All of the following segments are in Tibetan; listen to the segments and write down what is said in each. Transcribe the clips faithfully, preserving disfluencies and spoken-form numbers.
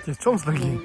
དེ་ཆོམས་ལ་གིན།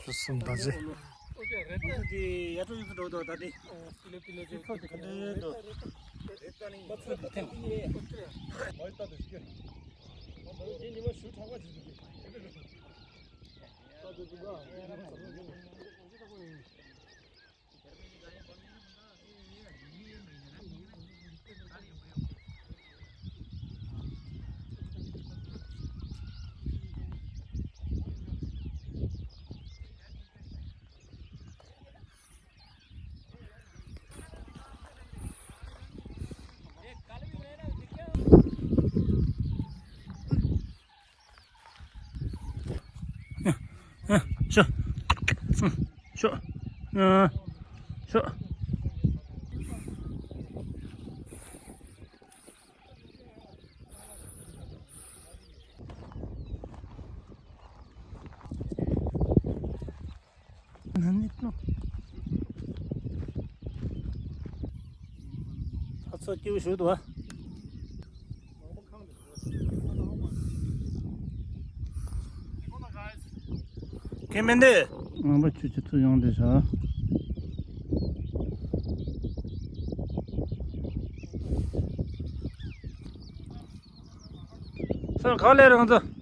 གསུམ་ད་ཅི། ཤོ། ཤོ། ཤོ། ཨ་ཚོ་སྐྱིད་པོ་ཞིག་འདུག་ཨ། ཁེ་མེ་འདི། ངང་པ་ཆུ་ཆུ་ཚུར་ཡོང་དེ་བཞག་ས་ག་ལེ་རང་ཚོ།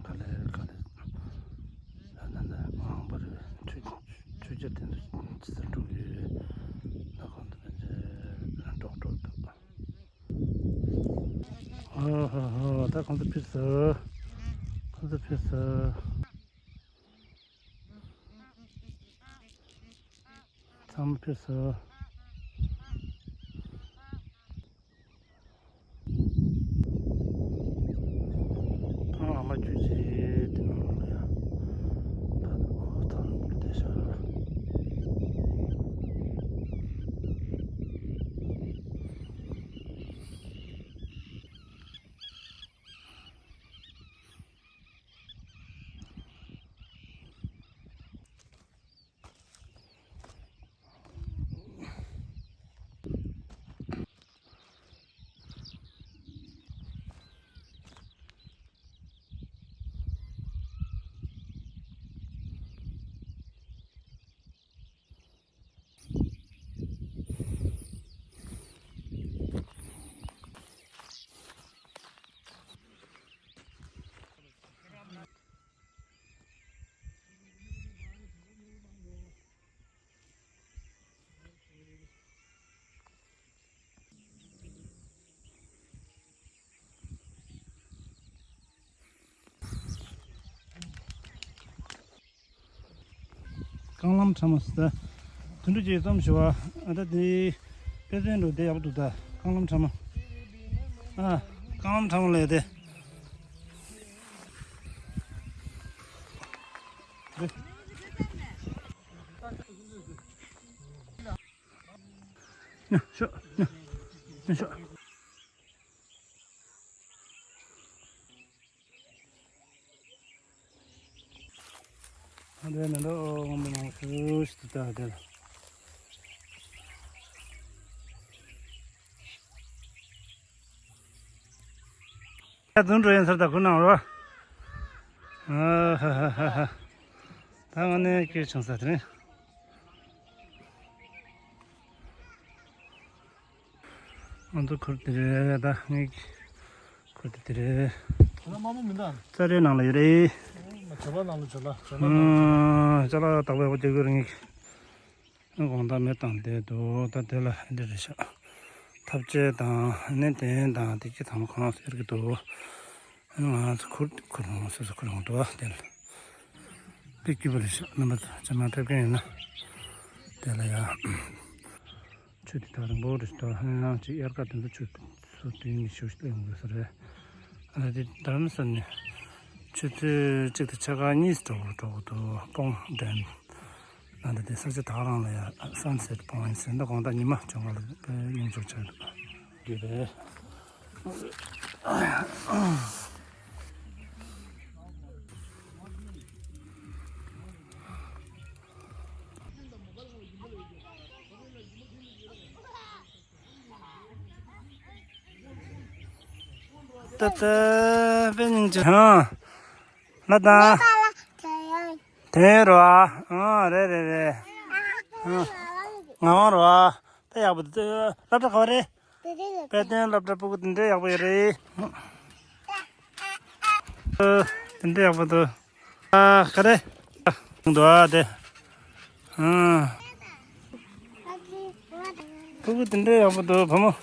ག་ལེར་ག་ལེར། ད་ད་ད་མང་པོ་རེད། ཆུ་ཆུ་རྐྱལ་དེ་ཚོ་ཅི་ཙམ་འགྲོ་གི་ཡོད། ད་གང་དུ་ཕན་ཚུན་འགྲོགས་འགྲོགས་འདུག་ཨ་ཧ་ཧ། ད་གང་དུ་ཕེབས་སོང་། གང་དུ་ཕེབས་སོང་། ཚང་མ་ཕེབས་སོང་། ཨ་མ་ཁྱོད་ཀྱིས་དེ་ནང་ལ་ཡ། ད་ནི་ཨོ་ད་ནི་འགུལ་བསྡད་ཤག་རྐང་ལམ་ཁྲ་མོ་ཟེར། དུད་འགྲོ་ཅིག་རྩོམ་ཞུ་བ། ཨ་ད་དེ་དཔེ་མཚོན་འགྲོ་དེ་ཡག་པོ་འདུག་ད་རྐང་ལམ་ཁྲ་མོ། ཨ་རྐང་ལམ་ཁྲ་མོ་ལས་དེ། ཉོ་ཤོག་ཉོ་ཉོ་ཤོག་ཨ་འདྲའི་མེ་ཏོག་སྔོན་པོ་མང་པོ་ཞིག་འདུག་ད་དེ་ལ། ད་རྫུན་འགྲོ་ཡིན་ཟེར་ད་ཁུར་ནང་རོ། ཨ་ཧ་ཧ་ཧ་ཧ། ད་ང་ནས་སྐྱེས་བྱུང་ས་དེ་རེད། ང་ཚོ་ཁུར་དེ་རེད་ད་ངས་ཁུར་དེ་དེ་རེད། ཁོ་ན་དམར་པོ་མི་འདུག་ཨ། ཙ་རེ་ནང་ལ་ཡོད་རེད། ཨོ་མ་ཇ་ལག་ནང་ལ་ཇ་ལག་ཇ་ལག་ནང་ལ། ཨ་ཅ་ལག་བཏགས་པའི་འོ་རྒྱག་གི་རེད་ངས། དགོང་དག་མེ་བཏང་བསྡད་འདུག་ད་དེ་ལ་འདི་རེད་ཤག་ཐབ་ཆས་དང་ནི་དེ་དང་དེ་གྱི་དང་ཁོ་རང་ཟེར་གི་འདུག་ང་ཚོ་ཁུར་ཁུར་ཧོང་སོ་སོ་ཁུར་ཧོང་འདུག་བ་དེ་ལ། དེ་སྐྱིད་པོ་རེད་ཤག་རྣམ་པ་ཚོ་ཇ་མ་ཕེབས་མཁན་ཡིན་ན། དེ་ལ་ཡ། ཆུ་དེ་ཐག་རིང་པོ་རེད་ཤག་ཧ་ཡང་ཅིག་དབྱར་ཁ་དེ་ཚོ་ཆུ་སོ་དུས་ནི་ཞུ་ཞུ་ཡོང་དགོས་ས་རེད། ཨ་དེ་དྷ་རམ་ས་ནས་ཆུ་ཚོད་གཅིག་དང་ཕྱེད་ཀ་གཉིས་འགྲོ་འགྲོ་དགོས་འདུག་སྤོང་ཌེམ། ཨ་འདི་དེ་ས་ཆ་དག་རང་ལ་ཡ་Sunset Point ཟེར་འདི་དགོང་དག་ཉི་མ་བྱུང་བ་ལ་དཔེ་སྙིང་རྗེ་ཆགས་འདུག་འདི་རེད། ཏ་ཏ་དཔེ་སྙིང་རྗེ་ཧང་། ལ་དང་། དེ་རོ་ཨ། ཨ་རེད་རེད་རེད། ཨ་ང་དབང་རོ་ཨ། དཔེ་ཡག་པོ་འདུག་སློབ་གྲྭ་ག་བ་རེད། དཔེ་སྟོན་སློབ་གྲྭ་སྤུ་གུ་དེ་འདྲའི་ཡག་པོ་ཡོད་རེད། དེ་འདྲའི་ཡག་པོ་འདུག་ཨ་ག་རེ། འདུག་ཨ་དེ། ཨ། སྤུ་གུ་དེ་འདྲའི་ཡག་པོ་འདུག་བུ་མོ།